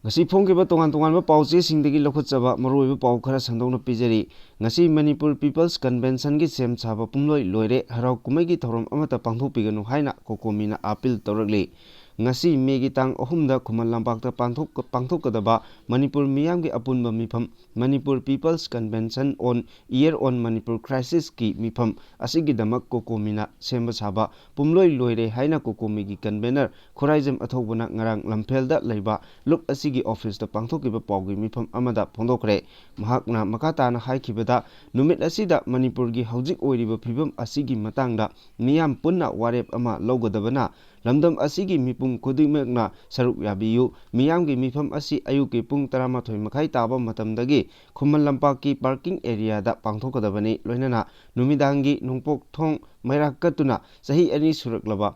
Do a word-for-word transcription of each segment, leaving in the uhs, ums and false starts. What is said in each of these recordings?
ꯉꯁꯤ ꯐꯣꯡꯈꯤꯕ ꯇꯣꯉꯥꯟ ꯇꯣꯉꯥꯟꯕ ꯄꯥꯎꯆꯦꯁꯤꯡꯗꯒꯤ ꯂꯧꯈꯠꯆꯕ ꯃꯔꯨꯑꯣꯏꯕ ꯄꯥꯎ ꯈꯔ ꯁꯟꯗꯣꯛꯅ ꯄꯤꯖꯔꯤ꯫ ꯉꯁꯤ ꯃꯅꯤꯄꯨꯔ ꯄꯤꯄꯜꯁ ꯀꯟꯚꯦꯟꯁꯟꯒꯤ ꯁꯦꯝ ꯁꯥꯕ ꯄꯨꯝꯂꯣꯏ ꯂꯣꯏꯔꯦ, ꯍꯔꯥꯎ ꯀꯨꯝꯍꯩꯒꯤ ꯊꯧꯔꯝ ꯑꯃꯠꯇ ꯄꯥꯡꯊꯣꯛꯄꯤꯒꯅꯨ ꯍꯥꯏꯅ ꯀꯣꯀꯣꯃꯤꯅ ꯑꯥꯄꯤꯜ ꯇꯧꯔꯛꯂꯤ꯫ ꯉꯁꯤ ꯃꯦꯒꯤ ꯇꯥꯡ ꯑꯍꯨꯝꯗ ꯈꯨꯃꯟ ꯂꯝꯄꯥꯛꯇ ꯄꯥꯡꯊꯣꯛ-, ꯄꯥꯡꯊꯣꯛꯀꯗꯕ ꯃꯅꯤꯄꯨꯔ ꯃꯤꯌꯥꯝꯒꯤ ꯑꯄꯨꯟꯕ ꯃꯤꯐꯝ, ꯃꯅꯤꯄꯨꯔ ꯄꯤꯄꯜꯁ ꯀꯟꯚꯦꯟꯁꯟ ꯑꯣꯟ ꯏꯌꯔ ꯑꯣꯟ ꯃꯅꯤꯄꯨꯔ ꯀ꯭ꯔꯥꯏꯁꯤꯁꯀꯤ ꯃꯤꯐꯝ ꯑꯁꯤꯒꯤꯗꯃꯛ ꯀꯣꯀꯣꯃꯤꯅ ꯁꯦꯝꯕ ꯁꯥꯕ ꯄꯨꯝꯂꯣꯏ ꯂꯣꯏꯔꯦ ꯍꯥꯏꯅ ꯀꯣꯀꯣꯃꯤꯒꯤ ꯀꯟꯚꯦꯅꯔ ꯈꯨꯔꯥꯏꯖꯝ ꯑꯊꯧꯕꯅ ꯉꯔꯥꯡ ꯂꯝꯐꯦꯜꯗ ꯂꯩꯕ ꯂꯨꯞ ꯑꯁꯤꯒꯤ ꯑꯣꯐꯤꯁꯇ ꯄꯥꯡꯊꯣꯛꯈꯤꯕ ꯄꯥꯎꯒꯤ ꯃꯤꯐꯝ ꯑꯃꯗ ꯐꯣꯡꯗꯣꯛꯈ꯭ꯔꯦ꯫ ꯃꯍꯥꯛꯅ ꯃꯈꯥ ꯇꯥꯅ ꯍꯥꯏꯈꯤꯕꯗ, ꯅꯨꯃꯤꯠ ꯑꯁꯤꯗ ꯃꯅꯤꯄꯨꯔꯒꯤ ꯍꯧꯖꯤꯛ ꯑꯣꯏꯔꯤꯕ ꯐꯤꯕꯝ ꯑꯁꯤꯒꯤ ꯃꯇꯥꯡꯗ ꯃꯤꯌꯥꯝ ꯄꯨꯟꯅ ꯋꯥꯔꯦꯞ ꯑꯃ ꯂꯧꯒꯗꯕꯅ, ꯂꯝꯗꯝ ꯑꯁꯤꯒꯤ ꯃꯤꯄꯨꯝ ꯈꯨꯗꯤꯡꯃꯛꯅ ꯁꯔꯨꯛ ꯌꯥꯕꯤꯌꯨ꯫ ꯃꯤꯌꯥꯝꯒꯤ ꯃꯤꯐꯝ ꯑꯁꯤ ꯑꯌꯨꯛꯀꯤ ꯄꯨꯡ ꯇꯔꯥꯃꯥꯊꯣꯏ ꯃꯈꯥꯏ ꯇꯥꯕ ꯃꯇꯝꯗꯒꯤ ꯈꯨꯃꯟ ꯂꯝꯄꯥꯛꯀꯤ ꯄꯥꯔꯀꯤꯡ ꯑꯦꯔꯤꯌꯥꯗ ꯄꯥꯡꯊꯣꯛꯀꯗꯕꯅꯤ꯫ ꯂꯣꯏꯅꯅ ꯅꯨꯃꯤꯗꯥꯡꯒꯤ ꯅꯣꯡꯄꯣꯛ ꯊꯣꯡ ꯃꯩꯔꯥ ꯀꯠꯇꯨꯅ ꯆꯍꯤ ꯑꯅꯤ ꯁꯨꯔꯛꯂꯕ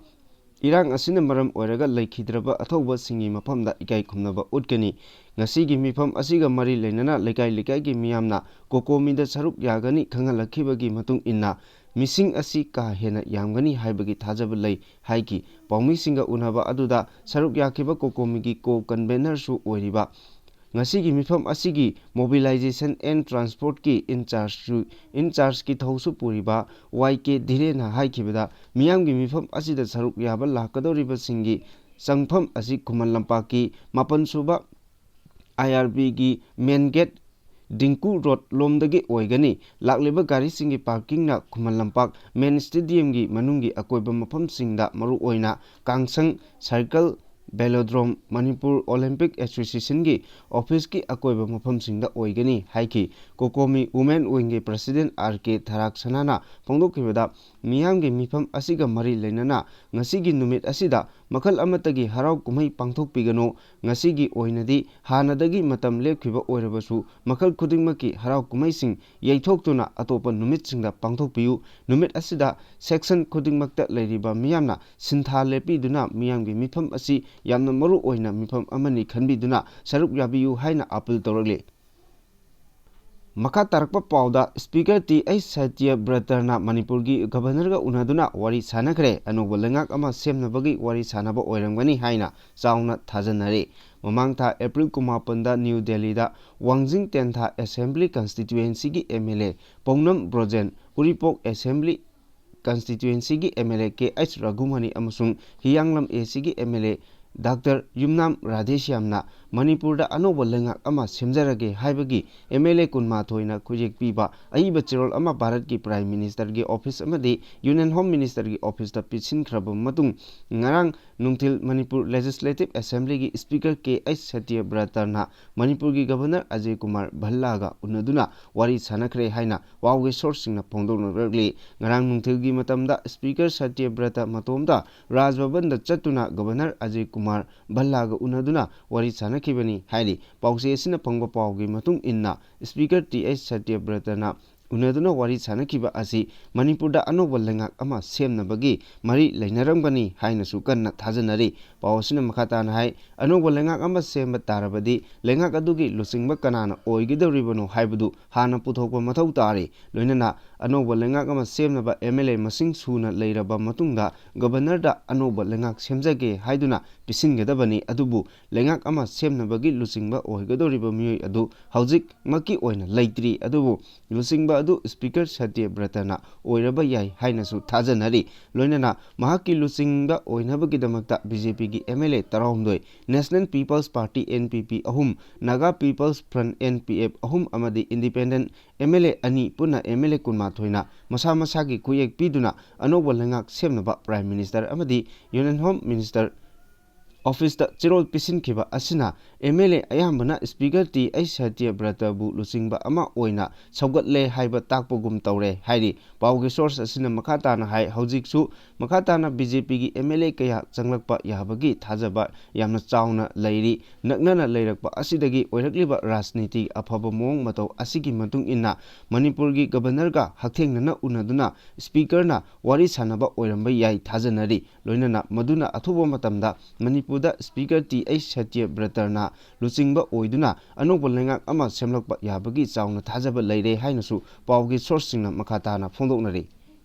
ꯏꯔꯥꯡ ꯑꯁꯤꯅ ꯃꯔꯝ ꯑꯣꯏꯔꯒ ꯂꯩꯈꯤꯗ꯭ꯔꯕ ꯑꯊꯧꯕꯁꯤꯡꯒꯤ ꯃꯐꯝꯗ ꯏꯀꯥꯏ ꯈꯨꯝꯅꯕ ꯎꯠꯀꯅꯤ꯫ ꯉꯁꯤꯒꯤ ꯃꯤꯐꯝ ꯑꯁꯤꯒ ꯃꯔꯤ ꯂꯩꯅꯅ ꯂꯩꯀꯥꯏ ꯂꯩꯀꯥꯏꯒꯤ ꯃꯤꯌꯥꯝꯅ ꯀꯣꯀꯣꯃꯤꯗ ꯁꯔꯨꯛ ꯌꯥꯒꯅꯤ ꯈꯪꯍꯜꯂꯛꯈꯤꯕꯒꯤ ꯃꯇꯨꯡ ꯏꯟꯅ, ꯃꯤꯁꯤꯡ ꯑꯁꯤ ꯀꯥ ꯍꯦꯟꯅ ꯌꯥꯝꯒꯅꯤ ꯍꯥꯏꯕꯒꯤ ꯊꯥꯖꯕ ꯂꯩ ꯍꯥꯏꯈꯤ꯫ ꯄꯥꯎꯃꯤꯁꯤꯡꯒ ꯎꯅꯕ ꯑꯗꯨꯗ ꯁꯔꯨꯛ ꯌꯥꯈꯤꯕ ꯀꯣꯀꯣꯃꯤꯒꯤ ꯀꯣ ꯀꯟꯚꯦꯅꯔꯁꯨ ꯑꯣꯏꯔꯤꯕ, ꯉꯁꯤꯒꯤ ꯃꯤꯐꯝ ꯑꯁꯤꯒꯤ Mobilization and Transport ꯀꯤ in charge ꯁꯨ, in charge ꯀꯤ ꯊꯧꯁꯨ ꯄꯨꯔꯤꯕ ꯋꯥꯏ ꯀꯦ ꯙꯤꯔꯦꯟꯅ ꯍꯥꯏꯈꯤꯕꯗ, ꯃꯤꯌꯥꯝꯒꯤ ꯃꯤꯐꯝ ꯑꯁꯤꯗ ꯁꯔꯨꯛ ꯌꯥꯕ ꯂꯥꯛꯀꯗꯧꯔꯤꯕꯁꯤꯡꯒꯤ ꯆꯪꯐꯝ ꯑꯁꯤ ꯈꯨꯃꯟ ꯂꯝꯄꯥꯛꯀꯤ ꯃꯥꯄꯟ ꯁꯨꯕ ꯑꯥꯏ ꯑꯥꯔ ꯕꯤꯒꯤ ꯃꯦꯟ ꯒꯦꯠ, ꯗꯤꯡꯀꯨ ꯔꯣꯗ ꯂꯣꯝꯗꯒꯤ ꯑꯣꯏꯒꯅꯤ꯫ ꯂꯥꯛꯂꯤꯕ ꯒꯥꯔꯤꯁꯤꯡꯒꯤ ꯄꯥꯔꯀꯤꯡꯅ ꯈꯨꯃꯟ ꯂꯝꯄꯥꯛ ꯃꯦꯟ ꯁ꯭ꯇꯦꯗꯤꯌꯝꯒꯤ ꯃꯅꯨꯡꯒꯤ ꯑꯀꯣꯏꯕ ꯃꯐꯝꯁꯤꯡꯗ, ꯃꯔꯨꯑꯣꯏꯅ ꯀꯥꯡꯁꯪ ꯁꯥꯏꯀꯜ ꯚꯦꯂꯣꯗ꯭ꯔꯣꯝ, ꯃꯅꯤꯄꯨꯔ ꯑꯣꯂꯤꯝꯄꯤꯛ ꯑꯦꯁꯣꯁꯤꯌꯦꯁꯟꯒꯤ ꯑꯣꯐꯤꯁꯀꯤ ꯑꯀꯣꯏꯕ ꯃꯐꯝꯁꯤꯡꯗ ꯑꯣꯏꯒꯅꯤ ꯍꯥꯏꯈꯤ꯫ ꯀꯣꯀꯣꯃꯤ ꯋꯨꯃꯦꯟ ꯋꯤꯡꯒꯤ ꯄ꯭ꯔꯁꯤꯗꯦꯟ ꯑꯥꯔ ꯀꯦ ꯊꯔꯥꯛꯁꯅꯥꯅ ꯐꯣꯡꯗꯣꯛꯈꯤꯕꯗ, ꯃꯤꯌꯥꯝꯒꯤ ꯃꯤꯐꯝ ꯑꯁꯤꯒ ꯃꯔꯤ ꯂꯩꯅꯅ ꯉꯁꯤꯒꯤ ꯅꯨꯃꯤꯠ ꯑꯁꯤꯗ ꯃꯈꯜ ꯑꯃꯠꯇꯒꯤ ꯍꯔꯥꯎ ꯀꯨꯝꯍꯩ ꯄꯥꯡꯊꯣꯛꯄꯤꯒꯅꯨ꯫ ꯉꯁꯤꯒꯤ ꯑꯣꯏꯅꯗꯤ ꯍꯥꯟꯅꯗꯒꯤ ꯃꯇꯝ ꯂꯦꯞꯈꯤꯕ ꯑꯣꯏꯔꯕꯁꯨ, ꯃꯈꯜ ꯈꯨꯗꯤꯡꯃꯛꯀꯤ ꯍꯔꯥꯎ ꯀꯨꯝꯍꯩꯁꯤꯡ ꯌꯩꯊꯣꯛꯇꯨꯅ ꯑꯇꯣꯞꯄ ꯅꯨꯃꯤꯠꯁꯤꯡꯗ ꯄꯥꯡꯊꯣꯛꯄꯤꯌꯨ꯫ ꯅꯨꯃꯤꯠ ꯑꯁꯤꯗ ꯁꯦꯛꯁꯟ ꯈꯨꯗꯤꯡꯃꯛꯇ ꯂꯩꯔꯤꯕ ꯃꯤꯌꯥꯝꯅ ꯁꯤꯟꯊꯥ ꯂꯦꯞꯄꯤꯗꯨꯅ ꯃꯤꯌꯥꯝꯒꯤ ꯃꯤꯐꯝ ꯑꯁꯤ ꯌꯥꯝꯅ ꯃꯔꯨ ꯑꯣꯏꯅ ꯃꯤꯐꯝ ꯑꯃꯅꯤ ꯈꯟꯕꯤꯗꯨꯅ ꯁꯔꯨꯛ ꯌꯥꯕꯤꯌꯨ ꯍꯥꯏꯅ ꯑꯥꯄꯤꯜ ꯇꯧꯔꯛꯂꯤ꯫ ꯃꯈꯥ ꯇꯥꯔꯛꯄ ꯄꯥꯎꯗ, Speaker ꯇꯤ ꯑꯩꯆ ꯁꯇ꯭ꯌꯕ꯭ꯔꯇꯅ ꯃꯅꯤꯄꯨꯔꯒꯤ Governorꯒ ꯎꯅꯗꯨꯅ ꯋꯥꯔꯤ ꯁꯥꯟꯅꯈ꯭ꯔꯦ꯫ ꯑꯅꯧꯕ ꯂꯩꯉꯥꯛ ꯑꯃ ꯁꯦꯝꯅꯕꯒꯤ ꯋꯥꯔꯤ ꯁꯥꯟꯅꯕ ꯑꯣꯏꯔꯝꯒꯅꯤ ꯍꯥꯏꯅ ꯆꯥꯎꯅ ꯊꯥꯖꯅꯔꯤ꯫ ꯃꯃꯥꯡ ꯊꯥ April ꯀꯨꯟꯃꯥꯄꯟꯗ ꯅ꯭ꯌꯨ ꯗꯦꯜꯂꯤꯗ ꯋꯥꯡꯖꯤꯡ ꯇꯦꯟꯊꯥ Assembly Constituencyꯒꯤ M L A Paonam Brojen, Uripok Assembly Constituencyꯒꯤ M L A K H Raghumani ꯑꯃꯁꯨꯡ Heiyanglam A Cꯒꯤ M L A Doctor ꯌꯨꯝꯅꯥꯝ ꯔꯥꯙꯦꯁ꯭ꯌꯥꯝꯅ ꯃꯅꯤꯄꯨꯔꯗ ꯑꯅꯧꯕ ꯂꯩꯉꯥꯛ ꯑꯃ ꯁꯦꯝꯖꯔꯒꯦ ꯍꯥꯏꯕꯒꯤ M L A ꯀꯨꯟꯃꯥꯊꯣꯏꯅ ꯈꯨꯠꯌꯦꯛ ꯄꯤꯕ ꯑꯏꯕ ꯆꯦꯔꯣꯜ ꯑꯃ ꯚꯥꯔꯠꯀꯤ Prime Ministerꯒꯤ office ꯑꯃꯗꯤ Union Home Ministerꯒꯤ officeꯇ ꯄꯤꯁꯤꯟꯈ꯭ꯔꯕ ꯃꯇꯨꯡ, ꯉꯔꯥꯡ ꯅꯨꯡꯊꯤꯜ ꯃꯅꯤꯄꯨꯔ Legislative Assemblyꯒꯤ Speaker ꯀꯦ ꯑꯩꯆ ꯁꯇ꯭ꯌꯕ꯭ꯔꯇꯅ ꯃꯅꯤꯄꯨꯔꯒꯤ Governor ꯑꯖꯌ ꯀꯨꯃꯥꯔ ꯚꯜꯂꯥꯒ ꯎꯅꯗꯨꯅ ꯋꯥꯔꯤ ꯁꯥꯟꯅꯈ꯭ꯔꯦ ꯍꯥꯏꯅ ꯄꯥꯎꯒꯤ sourceꯁꯤꯡꯅ ꯐꯣꯡꯗꯣꯛꯅꯔꯛꯂꯤ꯫ ꯉꯔꯥꯡ ꯅꯨꯡꯊꯤꯜꯒꯤ ꯃꯇꯝꯗ Speaker ꯁꯇ꯭ꯌꯕ꯭ꯔꯇ ꯃꯇꯣꯝꯇ ꯔꯥꯖ ꯚꯕꯟꯗ ꯆꯠꯇꯨꯅ Governor ꯑꯖꯌ ꯀꯨꯃꯥꯔ ꯚꯜꯂꯥꯒ ꯎꯅꯗꯨꯅ ꯋꯥꯔꯤ ꯁꯥꯟꯅꯈꯤꯕꯅꯤ ꯍꯥꯏꯔꯤ꯫ ꯄꯥꯎꯆꯦ ꯑꯁꯤꯅ ꯐꯪꯕ ꯄꯥꯎꯒꯤ ꯃꯇꯨꯡ ꯏꯟꯅ, Speaker ꯇꯤ ꯑꯩꯆ ꯁꯇ꯭ꯌꯕ꯭ꯔꯇꯅ ꯎꯅꯗꯨꯅ ꯋꯥꯔꯤ ꯁꯥꯟꯅꯈꯤꯕ ꯑꯁꯤ ꯃꯅꯤꯄꯨꯔꯗ ꯑꯅꯧꯕ ꯂꯩꯉꯥꯛ ꯑꯃ ꯁꯦꯝꯅꯕꯒꯤ ꯃꯔꯤ ꯂꯩꯅꯔꯝꯒꯅꯤ ꯍꯥꯏꯅꯁꯨ ꯀꯟꯅ ꯊꯥꯖꯅꯔꯤ꯫ ꯄꯥꯎ ꯑꯁꯤꯅ ꯃꯈꯥ ꯇꯥꯅ ꯍꯥꯏ, ꯑꯅꯧꯕ ꯂꯩꯉꯥꯛ ꯑꯃ ꯁꯦꯝꯕ ꯇꯥꯔꯕꯗꯤ ꯂꯩꯉꯥꯛ ꯑꯗꯨꯒꯤ ꯂꯨꯆꯤꯡꯕ ꯀꯅꯥꯅ ꯑꯣꯏꯒꯗꯧꯔꯤꯕꯅꯣ ꯍꯥꯏꯕꯗꯨ ꯍꯥꯟꯅ ꯄꯨꯊꯣꯛꯄ ꯃꯊꯧ ꯇꯥꯔꯤ꯫ ꯂꯣꯏꯅꯅ ꯑꯅꯧꯕ ꯂꯩꯉꯥꯛ ꯑꯃ ꯁꯦꯝꯅꯕ M L A ꯃꯁꯤꯡ ꯁꯨꯅ ꯂꯩꯔꯕ ꯃꯇꯨꯡꯗ Governorꯗ ꯑꯅꯧꯕ ꯂꯩꯉꯥꯛ ꯁꯦꯝꯖꯒꯦ ꯍꯥꯏꯗꯨꯅ ꯄꯤꯁꯤꯟꯒꯗꯕꯅꯤ꯫ ꯑꯗꯨꯕꯨ ꯂꯩꯉꯥꯛ ꯑꯃ ꯁꯦꯝꯅꯕꯒꯤ ꯂꯨꯆꯤꯡꯕ ꯑꯣꯏꯒꯗꯧꯔꯤꯕ ꯃꯤꯑꯣꯏ ꯑꯗꯨ ꯍꯧꯖꯤꯛꯃꯛꯀꯤ ꯑꯣꯏꯅ ꯂꯩꯇ꯭ꯔꯤ꯫ ꯑꯗꯨꯕꯨ ꯂꯨꯆꯤꯡꯕ ꯑꯗꯨ Speaker ꯁꯇ꯭ꯌꯕ꯭ꯔꯇꯅ ꯑꯣꯏꯔꯕ ꯌꯥꯏ ꯍꯥꯏꯅꯁꯨ ꯊꯥꯖꯅꯔꯤ꯫ ꯂꯣꯏꯅꯅ ꯃꯍꯥꯛꯀꯤ ꯂꯨꯆꯤꯡꯕ ꯑꯣꯏꯅꯕꯒꯤꯗꯃꯛꯇ B J Pꯒꯤ M L A ꯇꯔꯥꯍꯨꯝꯗꯣꯏ, National People's Party, N P P, ꯑꯍꯨꯝ, Naga People's Front, N P F, ꯑꯍꯨꯝ ꯑꯃꯗꯤ Independent M L A ꯑꯅꯤ, ꯄꯨꯟꯅ M L A ꯀꯨꯟꯃꯥꯊꯣꯏꯅ ꯃꯁꯥ ꯃꯁꯥꯒꯤ ꯈꯨꯠꯌꯦꯛ ꯄꯤꯗꯨꯅ ꯑꯅꯧꯕ ꯂꯩꯉꯥꯛ ꯁꯦꯝꯅꯕ Prime Minister ꯑꯃꯗꯤ Union Home Minister officeꯇ ꯆꯦꯔꯣꯜ ꯄꯤꯁꯤꯟꯈꯤꯕ ꯑꯁꯤꯅ M L A ꯑꯌꯥꯝꯕꯅ Speaker ꯇꯤ ꯑꯩꯆ ꯁꯇ꯭ꯌꯕ꯭ꯔꯇꯕꯨ ꯂꯨꯆꯤꯡꯕ ꯑꯃ ꯑꯣꯏꯅ ꯁꯧꯒꯠꯂꯦ ꯍꯥꯏꯕ ꯇꯥꯛꯄꯒꯨꯝ ꯇꯧꯔꯦ ꯍꯥꯏꯔꯤ꯫ ꯄꯥꯎꯒꯤ source ꯑꯁꯤꯅ ꯃꯈꯥ ꯇꯥꯅ ꯍꯥꯏ, ꯍꯧꯖꯤꯛꯁꯨ ꯃꯈꯥ ꯇꯥꯅ B J Pꯒꯤ M L A ꯀꯌꯥ ꯆꯪꯂꯛꯄ ꯌꯥꯕꯒꯤ ꯊꯥꯖꯕ ꯌꯥꯝꯅ ꯆꯥꯎꯅ ꯂꯩꯔꯤ꯫ ꯅꯛꯅꯅ ꯂꯩꯔꯛꯄ ꯑꯁꯤꯗꯒꯤ ꯑꯣꯏꯔꯛꯂꯤꯕ ꯔꯥꯖꯅꯤꯇꯤꯒꯤ ꯑꯐꯕ ꯃꯑꯣꯡ ꯃꯇꯧ ꯑꯁꯤꯒꯤ ꯃꯇꯨꯡ ꯏꯟꯅ ꯃꯅꯤꯄꯨꯔꯒꯤ Governorꯒ ꯍꯛꯊꯦꯡꯅꯅ ꯎꯅꯗꯨꯅ Speakerꯅ ꯋꯥꯔꯤ ꯁꯥꯟꯅꯕ ꯑꯣꯏꯔꯝꯕ ꯌꯥꯏ ꯊꯥꯖꯅꯔꯤ꯫ ꯂꯣꯏꯅꯅ ꯃꯗꯨꯅ ꯑꯊꯨꯕ ꯃꯇꯝꯗ ꯃꯅꯤꯄꯨꯔ ꯄꯨꯗ Speaker ꯇꯤ ꯑꯩꯆ ꯁꯇ꯭ꯌꯕ꯭ꯔꯇꯅ ꯂꯨꯆꯤꯡꯕ ꯑꯣꯏꯗꯨꯅ ꯑꯅꯧꯕ ꯂꯩꯉꯥꯛ ꯑꯃ ꯁꯦꯝꯂꯛꯄ ꯌꯥꯕꯒꯤ ꯆꯥꯎꯅ ꯊꯥꯖꯕ ꯂꯩꯔꯦ ꯍꯥꯏꯅꯁꯨ ꯄꯥꯎꯒꯤ source ꯁꯤꯡꯅ ꯃꯈꯥ ꯇꯥꯅ ꯐꯣꯡꯗꯣꯛꯅꯔꯤ꯫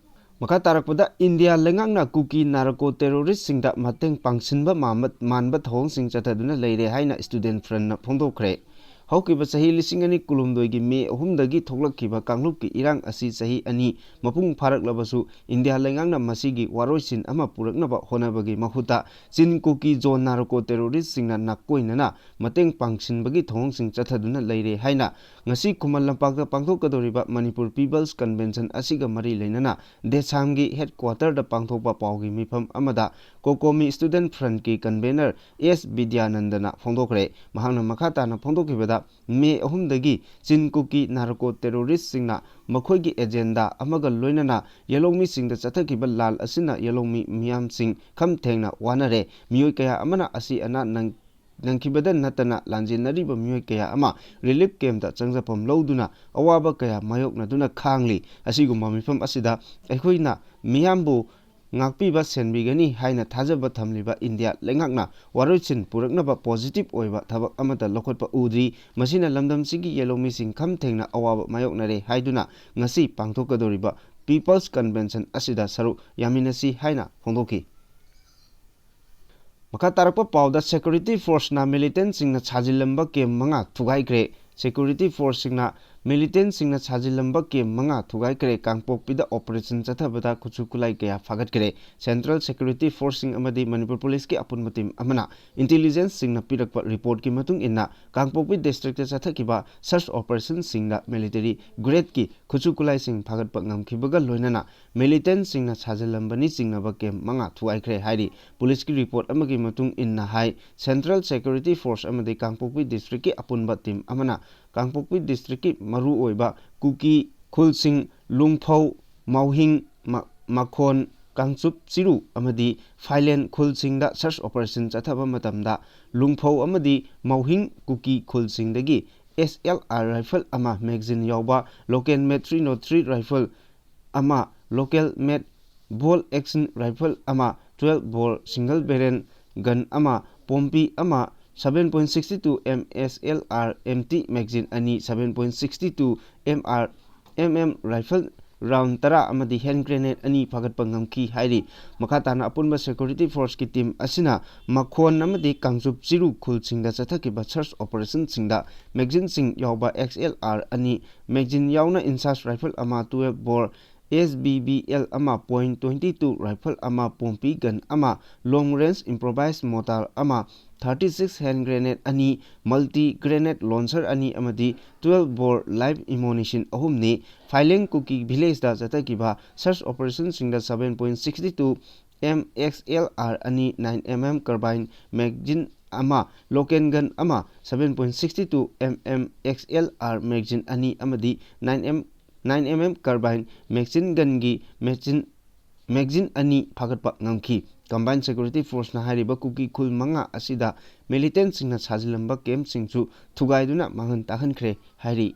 ꯃꯈꯥ ꯇꯥꯔꯛꯄꯗ, ꯏꯟꯗꯤꯌꯥ ꯂꯩꯉꯥꯛꯅ ꯀꯨꯀꯤ ꯅꯥꯔꯀꯣ terrorist ꯁꯤꯡꯗ ꯃꯇꯦꯡ ꯄꯥꯡꯁꯤꯟꯕ ꯃꯥꯟꯕ, ꯃꯥꯟꯕ ꯊꯧꯑꯣꯡꯁꯤꯡ ꯆꯠꯊꯗꯨꯅ ꯂꯩꯔꯦ ꯍꯥꯏꯅ Student Front ꯅ ꯐꯣꯡꯗꯣꯛꯈ꯭ꯔꯦ꯫ ꯍꯧꯈꯤꯕ ꯆꯍꯤ ꯂꯤꯁꯤꯡ ꯑꯅꯤ ꯀꯨꯟꯍꯨꯝꯗꯣꯏꯒꯤ ꯃꯦ ꯑꯍꯨꯝꯗꯒꯤ ꯊꯣꯛꯂꯛꯈꯤꯕ ꯀꯥꯡꯂꯨꯞꯀꯤ ꯏꯔꯥꯡ ꯑꯁꯤ ꯆꯍꯤ ꯑꯅꯤ ꯃꯄꯨꯡ ꯐꯥꯔꯛꯂꯕꯁꯨ, ꯏꯟꯗꯤꯌꯥ ꯂꯩꯉꯥꯛꯅ ꯃꯁꯤꯒꯤ ꯋꯥꯔꯣꯏꯁꯤꯟ ꯑꯃ ꯄꯨꯔꯛꯅꯕ ꯍꯣꯠꯅꯕꯒꯤ ꯃꯍꯨꯠꯇ, ꯆꯤꯟ ꯀꯨꯀꯤ ꯖꯣꯟ ꯅꯥꯔꯀꯣ terrorist ꯁꯤꯡꯅ ꯅꯥꯀꯣꯏꯅꯅ ꯃꯇꯦꯡ ꯄꯥꯡꯁꯤꯟꯕꯒꯤ ꯊꯧꯑꯣꯡꯁꯤꯡ ꯆꯠꯊꯗꯨꯅ ꯂꯩꯔꯦ ꯍꯥꯏꯅ ꯉꯁꯤ ꯈꯨꯃꯟ ꯂꯝꯄꯥꯛꯇ ꯄꯥꯡꯊꯣꯛꯀꯗꯧꯔꯤꯕ ꯃꯅꯤꯄꯨꯔ People's Convention ꯑꯁꯤꯒ ꯃꯔꯤ ꯂꯩꯅꯅ ꯗꯦꯁꯥꯝꯒꯤ headquarter ꯗ ꯄꯥꯡꯊꯣꯛꯄ ꯄꯥꯎꯒꯤ ꯃꯤꯐꯝ ꯑꯃꯗ COCOMI Student Front ꯀꯤ convener ꯑꯦꯁ ꯕꯤꯗ꯭ꯌꯥꯅꯟꯗꯅ ꯐꯣꯡꯗꯣꯛꯈ꯭ꯔꯦ꯫ ꯃꯍꯥꯛꯅ ꯃꯈꯥ ꯇꯥꯅ ꯐꯣꯡꯗꯣꯛꯈꯤꯕꯗ, ꯃꯦ ꯑꯍꯨꯝꯗꯒꯤ ꯆꯤꯟ ꯀꯨꯀꯤ ꯅꯥꯔꯀꯣ terrorist ꯁꯤꯡꯅ ꯃꯈꯣꯏꯒꯤ agenda ꯑꯃꯒ ꯂꯣꯏꯅꯅ ꯌꯦꯜꯍꯧꯃꯤꯁꯤꯡꯗ ꯆꯠꯊꯈꯤꯕ ꯂꯥꯜ ꯑꯁꯤꯅ ꯌꯦꯜꯍꯧꯃꯤ ꯃꯤꯌꯥꯝꯁꯤꯡ ꯈꯝ ꯊꯦꯡꯅ ꯋꯥꯅꯔꯦ꯫ ꯃꯤꯑꯣꯏ ꯀꯌꯥ ꯑꯃꯅ ꯑꯁꯤ ꯑꯅꯥ ꯅꯪ-, ꯅꯪꯈꯤꯕꯗ ꯅꯠꯇꯅ ꯂꯥꯟꯖꯦꯟꯅꯔꯤꯕ ꯃꯤꯑꯣꯏ ꯀꯌꯥ ꯑꯃ relief camp ꯇ ꯆꯪꯖꯐꯝ ꯂꯧꯗꯨꯅ ꯑꯋꯥꯕ ꯀꯌꯥ ꯃꯥꯌꯣꯛꯅꯗꯨꯅ ꯈꯥꯡꯂꯤ꯫ ꯑꯁꯤꯒꯨꯝꯕ ꯃꯤꯐꯝ ꯑꯁꯤꯗ ꯑꯩꯈꯣꯏꯅ ꯃꯤꯌꯥꯝꯕꯨ ꯉꯥꯛꯄꯤꯕ ꯁꯦꯟꯕꯤꯒꯅꯤ ꯍꯥꯏꯅ ꯊꯥꯖꯕ ꯊꯝꯂꯤꯕ ꯏꯟꯗꯤꯌꯥ ꯂꯩꯉꯥꯛꯅ ꯋꯥꯔꯣꯏꯁꯤꯟ ꯄꯨꯔꯛꯅꯕ positive ꯑꯣꯏꯕ ꯊꯕꯛ ꯑꯃꯠꯇ ꯂꯧꯈꯠꯄ ꯎꯗ꯭ꯔꯤ꯫ ꯃꯁꯤꯅ ꯂꯝꯗꯝꯁꯤꯒꯤ ꯌꯦꯜꯍꯧꯃꯤꯁꯤꯡ ꯈꯝ ꯊꯦꯡꯅ ꯑꯋꯥꯕ ꯃꯥꯌꯣꯛꯅꯔꯦ ꯍꯥꯏꯗꯨꯅ ꯉꯁꯤ ꯄꯥꯡꯊꯣꯛꯀꯗꯧꯔꯤꯕ People's Convention ꯑꯁꯤꯗ ꯁꯔꯨꯛ ꯌꯥꯃꯤꯟꯅꯁꯤ ꯍꯥꯏꯅ ꯐꯣꯡꯗꯣꯛꯈꯤ꯫ ꯃꯈꯥ ꯇꯥꯔꯛꯄ ꯄꯥꯎꯗ, security force ꯅ militant ꯁꯤꯡꯅ ꯁꯥꯖꯤꯜꯂꯝꯕ camp ꯃꯉꯥ ꯊꯨꯒꯥꯏꯈ꯭ꯔꯦ꯫ Security force ꯁꯤꯡꯅ militant ꯁꯤꯡꯅ ꯁꯥꯖꯤꯜꯂꯝꯕ camp ꯃꯉꯥ ꯊꯨꯒꯥꯏꯈ꯭ꯔꯦ꯫ ꯀꯥꯡꯄꯣꯛꯄꯤꯗ operation ꯆꯠꯊꯕꯗ ꯈꯨꯠꯁꯨ ꯈꯨꯠꯂꯥꯏ ꯀꯌꯥ ꯐꯥꯒꯠꯈ꯭ꯔꯦ꯫ Central Security Force ꯁꯤꯡ ꯑꯃꯗꯤ ꯃꯅꯤꯄꯨꯔ Police ꯀꯤ ꯑꯄꯨꯟꯕ team ꯑꯃꯅ intelligence ꯁꯤꯡꯅ ꯄꯤꯔꯛꯄ report ꯀꯤ ꯃꯇꯨꯡ ꯏꯟꯅ, ꯀꯥꯡꯄꯣꯛꯄꯤ district ꯇ ꯆꯠꯊꯈꯤꯕ search operation ꯁꯤꯡꯗ military grade ꯀꯤ ꯈꯨꯠꯁꯨ ꯈꯨꯠꯂꯥꯏꯁꯤꯡ ꯐꯥꯒꯠꯄ ꯉꯝꯈꯤꯕꯒ ꯂꯣꯏꯅꯅ, militant ꯁꯤꯡꯅ ꯁꯥꯖꯤꯜꯂꯝꯕꯅꯤ ꯆꯤꯡꯅꯕ camp ꯃꯉꯥ ꯊꯨꯒꯥꯏꯈ꯭ꯔꯦ ꯍꯥꯏꯔꯤ꯫ Police ꯀꯤ report ꯑꯃꯒꯤ ꯃꯇꯨꯡ ꯏꯟꯅ ꯍꯥꯏ, Central Security Force ꯑꯃꯗꯤ ꯀꯥꯡꯄꯣꯛꯄꯤ district ꯀꯤ ꯑꯄꯨꯟꯕ team ꯑꯃꯅ ꯀꯥꯡꯄꯣꯛꯄꯤ district ꯀꯤ ꯃꯔꯨꯑꯣꯏꯕ ꯀꯨꯀꯤ ꯈꯨꯜꯁꯤꯡ ꯂꯨꯡꯐꯧ, ꯃꯥꯎꯍꯤꯡ, ꯃ-, ꯃꯈꯣꯟ, ꯀꯥꯡꯆꯨꯞ ꯆꯤꯔꯨ ꯑꯃꯗꯤ ꯐꯥꯏꯂꯦꯟ ꯈꯨꯜꯁꯤꯡꯗ search operation ꯆꯠꯊꯕ ꯃꯇꯝꯗ, ꯂꯨꯡꯐꯧ ꯑꯃꯗꯤ ꯃꯥꯎꯍꯤꯡ ꯀꯨꯀꯤ ꯈꯨꯜꯁꯤꯡꯗꯒꯤ ꯑꯦꯁ ꯑꯦꯜ ꯑꯥꯔ rifle ꯑꯃ, magazine ꯌꯥꯎꯕ local made three nought three rifle ꯑꯃ, local made bolt action rifle ꯑꯃ, twelve bore single barrel gun ꯑꯃ, ꯄꯣꯝꯄꯤ ꯑꯃ, seven point sixty two M S L R empty magazine ꯑꯅꯤ, seven point sixty two M R M M rifle round ꯇꯔꯥ ꯑꯃꯗꯤ hand grenade ꯑꯅꯤ ꯐꯥꯒꯠꯄ ꯉꯝꯈꯤ ꯍꯥꯏꯔꯤ꯫ ꯃꯈꯥ ꯇꯥꯅ ꯑꯄꯨꯟꯕ security forceꯀꯤ team ꯑꯁꯤꯅ ꯃꯈꯣꯟ ꯑꯃꯗꯤ ꯀꯥꯡꯆꯨꯞ ꯆꯤꯔꯨ ꯈꯨꯜꯁꯤꯡꯗ ꯆꯠꯊꯈꯤꯕ search operationꯁꯤꯡꯗ magazineꯁꯤꯡ ꯌꯥꯎꯕ X L R ꯑꯅꯤ, magazine ꯌꯥꯎꯅ INSAS rifle ꯑꯃ, twelve bore S B B L ꯑꯃ, point twenty two rifle ꯑꯃ, ꯄꯣꯝꯄꯤ gun ꯑꯃ, long range improvised mortar ꯑꯃ, thirty six hand grenade ꯑꯅꯤ, multi grenade launcher ꯑꯅꯤ ꯑꯃꯗꯤ twelve bore live ammunition ꯑꯍꯨꯝꯅꯤ꯫ ꯐꯥꯏꯂꯦꯡ ꯀꯨꯀꯤ villageꯇ ꯆꯠꯊꯈꯤꯕ search operationꯁꯤꯡꯗ seven point sixty two M X L R ꯑꯅꯤ, nine M M carbine magazine ꯑꯃ, local gun ꯑꯃ, seven point sixty two M M X L R magazine ꯑꯅꯤ ꯑꯃꯗꯤ nine M nine M M carbine machine gunꯒꯤ machine magazine ꯑꯅꯤ ꯐꯥꯒꯠꯄ ꯉꯝꯈꯤ꯫ Combined Security Forceꯅ ꯍꯥꯏꯔꯤꯕ ꯀꯨꯀꯤ ꯈꯨꯜ ꯃꯉꯥ ꯑꯁꯤꯗ militantꯁꯤꯡꯅ ꯁꯥꯖꯤꯜꯂꯝꯕ campꯁꯤꯡꯁꯨ ꯊꯨꯒꯥꯏꯗꯨꯅ ꯃꯥꯡꯍꯟ ꯇꯥꯛꯍꯟꯈ꯭ꯔꯦ ꯍꯥꯏꯔꯤ꯫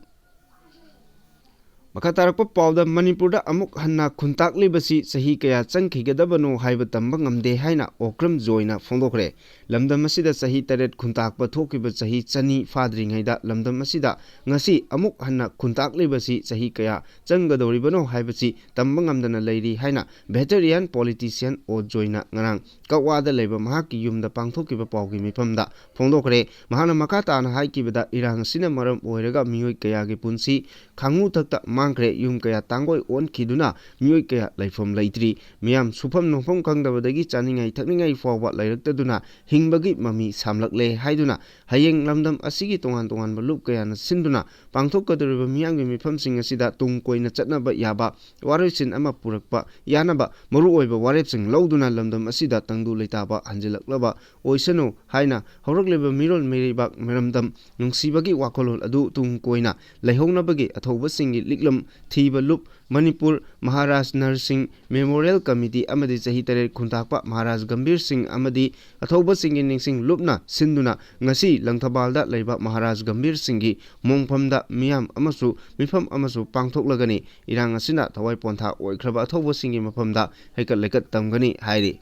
ꯃꯈꯥ ꯇꯥꯔꯛꯄ ꯄꯥꯎꯗ, ꯃꯅꯤꯄꯨꯔꯗ ꯑꯃꯨꯛ ꯍꯟꯅ ꯈꯨꯟꯇꯥꯛꯂꯤꯕꯁꯤ ꯆꯍꯤ ꯀꯌꯥ ꯆꯪꯈꯤꯒꯗꯕꯅꯣ ꯍꯥꯏꯕ ꯇꯝꯕ ꯉꯝꯗꯦ ꯍꯥꯏꯅ ꯑꯣꯀ꯭ꯔꯝ ꯖꯣꯏꯅ ꯐꯣꯡꯗꯣꯛꯈ꯭ꯔꯦ꯫ ꯂꯝꯗꯝ ꯑꯁꯤꯗ ꯆꯍꯤ ꯇꯔꯦꯠ ꯈꯨꯟꯇꯥꯛꯄ ꯊꯣꯛꯈꯤꯕ ꯆꯍꯤ ꯆꯅꯤ ꯐꯥꯗ꯭ꯔꯤꯉꯩꯗ ꯂꯝꯗꯝ ꯑꯁꯤꯗ ꯉꯁꯤ ꯑꯃꯨꯛ ꯍꯟꯅ ꯈꯨꯟꯇꯥꯛꯂꯤꯕꯁꯤ ꯆꯍꯤ ꯀꯌꯥ ꯆꯪꯒꯗꯧꯔꯤꯕꯅꯣ ꯍꯥꯏꯕꯁꯤ ꯇꯝꯕ ꯉꯝꯗꯅ ꯂꯩꯔꯤ ꯍꯥꯏꯅ veteran politician ꯑꯣ ꯖꯣꯏꯅ ꯉꯔꯥꯡ ꯀꯛꯋꯥꯗ ꯂꯩꯕ ꯃꯍꯥꯛꯀꯤ ꯌꯨꯝꯗ ꯄꯥꯡꯊꯣꯛꯈꯤꯕ ꯄꯥꯎꯒꯤ ꯃꯤꯐꯝꯗ ꯐꯣꯡꯗꯣꯛꯈ꯭ꯔꯦ꯫ ꯃꯍꯥꯛꯅ ꯃꯈꯥ ꯇꯥꯅ ꯍꯥꯏꯈꯤꯕꯗ, ꯏꯔꯥꯡ ꯑꯁꯤꯅ ꯃꯔꯝ ꯑꯣꯏꯔꯒ ꯃꯤꯑꯣꯏ ꯀꯌꯥꯒꯤ ꯄꯨꯟꯁꯤ ꯈꯥꯡꯉꯨ ꯊꯛꯇ ꯃꯥꯡꯈ꯭ꯔꯦ, ꯌꯨꯝ ꯀꯌꯥ ꯇꯥꯡꯒꯣꯏ ꯑꯣꯟꯈꯤꯗꯨꯅ ꯃꯤꯑꯣꯏ ꯀꯌꯥ ꯂꯩꯐꯝ ꯂꯩꯇ꯭ꯔꯤ, ꯃꯤꯌꯥꯝ ꯁꯨꯐꯝ ꯅꯣꯝꯐꯝ ꯈꯪꯗꯕꯗꯒꯤ ꯆꯥꯅꯤꯡꯉꯥꯏ ꯊꯛꯅꯤꯡꯉꯥꯏ ꯐꯥꯎꯕ ꯂꯩꯔꯛꯇꯗꯨꯅ ꯍꯤꯡꯕꯒꯤ ꯃꯃꯤ ꯁꯥꯝꯂꯛꯂꯦ ꯍꯥꯏꯗꯨꯅ, ꯍꯌꯦꯡ ꯂꯝꯗꯝ ꯑꯁꯤꯒꯤ ꯇꯣꯉꯥꯟ ꯇꯣꯉꯥꯟꯕ ꯂꯨꯞ ꯀꯌꯥꯅ ꯁꯤꯟꯗꯨꯅ ꯄꯥꯡꯊꯣꯛꯀꯗꯧꯔꯤꯕ ꯃꯤꯌꯥꯝꯒꯤ ꯃꯤꯐꯝꯁꯤꯡ ꯑꯁꯤꯗ ꯇꯨꯡ ꯀꯣꯏꯅ ꯆꯠꯅꯕ ꯌꯥꯕ ꯋꯥꯔꯣꯏꯁꯤꯟ ꯑꯃ ꯄꯨꯔꯛꯄ ꯌꯥꯅꯕ ꯃꯔꯨꯑꯣꯏꯕ ꯋꯥꯔꯦꯞꯁꯤꯡ ꯂꯧꯗꯨꯅ ꯂꯝꯗꯝ ꯑꯁꯤꯗ ꯇꯪꯗꯨ ꯂꯩꯇꯥꯕ ꯍꯟꯖꯤꯜꯂꯛꯂꯕ ꯑꯣꯏꯁꯅꯨ ꯍꯥꯏꯅ ꯍꯧꯔꯛꯂꯤꯕ ꯃꯤꯔꯣꯜ ꯃꯤꯔꯩꯕꯥꯛ ꯃꯤꯔꯝꯗꯝ ꯅꯨꯡꯁꯤꯕꯒꯤ ꯋꯥꯈꯜꯂꯣꯟ ꯑꯗꯨ ꯇꯨꯡ ꯀꯣꯏꯅ ꯂꯩꯍꯧꯅꯕꯒꯤ ꯑꯊꯧꯕꯁꯤꯡꯒꯤ ꯂꯤꯛꯂꯝ ꯊꯤꯕ ꯂꯨꯞ ꯃꯅꯤꯄꯨꯔ ꯃꯍꯥꯔꯥꯖ ꯅꯔꯁꯤꯡ Memorial Committee ꯑꯃꯗꯤ ꯆꯍꯤ ꯇꯔꯦꯠ ꯈꯨꯟꯇꯥꯛꯄ ꯃꯍꯥꯔꯥꯖ ꯒꯝꯚꯤꯔ ꯁꯤꯡ ꯑꯃꯗꯤ ꯑꯊꯧꯕꯁꯤꯡꯒꯤ ꯅꯤꯡꯁꯤꯡ ꯂꯨꯞꯅ ꯁꯤꯟꯗꯨꯅ ꯉꯁꯤ ꯂꯪꯊꯕꯥꯜꯗ ꯂꯩꯕ ꯃꯍꯥꯔꯥꯖ ꯒꯝꯚꯤꯔ ꯁꯤꯡꯒꯤ ꯃꯣꯡꯐꯝꯗ ꯃꯤꯌꯥꯝ ꯑꯃꯁꯨ ꯃꯤꯐꯝ ꯑꯃꯁꯨ ꯄꯥꯡꯊꯣꯛꯂꯒꯅꯤ꯫ ꯏꯔꯥꯡ ꯑꯁꯤꯅ ꯊꯋꯥꯏ ꯄꯣꯟꯊꯥ ꯑꯣꯏꯈ꯭ꯔꯕ ꯑꯊꯧꯕꯁꯤꯡꯒꯤ ꯃꯐꯝꯗ ꯍꯩꯀꯠ ꯂꯩꯀꯠ ꯇꯝꯒꯅꯤ ꯍꯥꯏꯔꯤ꯫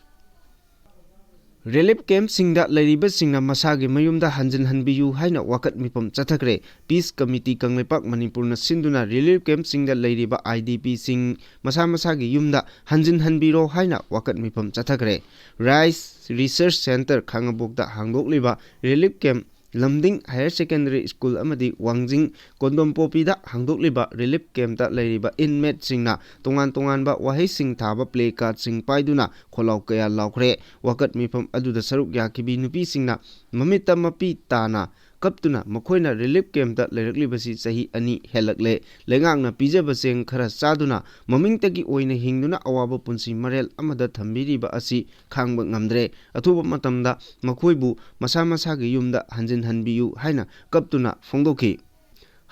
ꯔꯤꯂꯤꯐ ꯀꯦꯝꯞꯁꯤꯡꯗ ꯂꯩꯔꯤꯕꯁꯤꯡꯅ ꯃꯁꯥꯒꯤ ꯃꯌꯨꯝꯗ ꯍꯟꯖꯤꯟꯍꯟꯕꯤꯌꯨ ꯍꯥꯏꯅ ꯋꯥꯀꯠ ꯃꯤꯐꯝ ꯆꯠꯊꯈ꯭ꯔꯦ꯫ ꯄꯤꯁ ꯀꯃꯤꯇꯤ ꯀꯪꯂꯩꯄꯥꯛ ꯃꯅꯤꯄꯨꯔꯅ ꯁꯤꯟꯗꯨꯅ ꯔꯤꯂꯤꯐ ꯀꯦꯝꯞꯁꯤꯡꯗ ꯂꯩꯔꯤꯕ ꯑꯥꯏ ꯗꯤ ꯄꯤꯁꯤꯡ ꯃꯁꯥ ꯃꯁꯥꯒꯤ ꯌꯨꯝꯗ ꯍꯟꯖꯤꯟꯍꯟꯕꯤꯔꯣ ꯍꯥꯏꯅ ꯋꯥꯀꯠ ꯃꯤꯐꯝ ꯆꯠꯊꯈ꯭ꯔꯦ꯫ ꯔꯥꯏꯁ ꯔꯤꯁꯔꯁ ꯁꯦꯟꯇꯔ ꯈꯥꯉꯕꯣꯛꯇ ꯍꯥꯡꯗꯣꯛꯂꯤꯕ relief camp, Lamding higher secondary school ꯑꯃꯗꯤ ꯋꯥꯡꯖꯤꯡ ꯀꯣꯟꯗꯣꯝꯄꯣꯄꯤꯗ ꯍꯥꯡꯗꯣꯛꯂꯤꯕ ꯔꯤꯂꯤꯐ ꯀꯦꯝꯞꯇ ꯂꯩꯔꯤꯕ ꯏꯟꯃꯦꯠꯁꯤꯡꯅ ꯇꯣꯉꯥꯟ ꯇꯣꯉꯥꯟꯕ ꯋꯥꯍꯩꯁꯤꯡ ꯊꯥꯕ ꯄ꯭ꯂꯦ ꯀꯥꯔꯗꯁꯤꯡ ꯄꯥꯏꯗꯨꯅ ꯈꯣꯜꯂꯥꯎ ꯀꯌꯥ ꯂꯥꯎꯈ꯭ꯔꯦ꯫ ꯋꯥꯀꯠ ꯃꯤꯐꯝ ꯑꯗꯨꯗ ꯁꯔꯨꯛ ꯌꯥꯈꯤꯕꯤ ꯅꯨꯄꯤꯁꯤꯡꯅ ꯃꯃꯤꯠꯇ ꯃꯄꯤ ꯇꯥꯅ ꯀꯞꯇꯨꯅ ꯃꯈꯣꯏꯅ ꯔꯤꯂꯤꯐ ꯀꯦꯝꯞꯇ ꯂꯩꯔꯛꯂꯤꯕꯁꯤ ꯆꯍꯤ ꯑꯅꯤ ꯍꯦꯜꯂꯛꯂꯦ, ꯂꯩꯉꯥꯛꯅ ꯄꯤꯖꯕ ꯆꯦꯡ ꯈꯔ ꯆꯥꯗꯨꯅ ꯃꯃꯤꯡꯇꯒꯤ ꯑꯣꯏꯅ ꯍꯤꯡꯗꯨꯅ ꯑꯋꯥꯕ ꯄꯨꯟꯁꯤ ꯃꯔꯦꯜ ꯑꯃꯗ ꯊꯝꯕꯤꯔꯤꯕ ꯑꯁꯤ ꯈꯥꯡꯕ ꯉꯝꯗ꯭ꯔꯦ꯫ ꯑꯊꯨꯕ ꯃꯇꯝꯗ ꯃꯈꯣꯏꯕꯨ ꯃꯁꯥ ꯃꯁꯥꯒꯤ ꯌꯨꯝꯗ ꯍꯟꯖꯤꯟꯍꯟꯕꯤꯌꯨ ꯍꯥꯏꯅ ꯀꯞꯇꯨꯅ ꯐꯣꯡꯗꯣꯛꯈꯤ꯫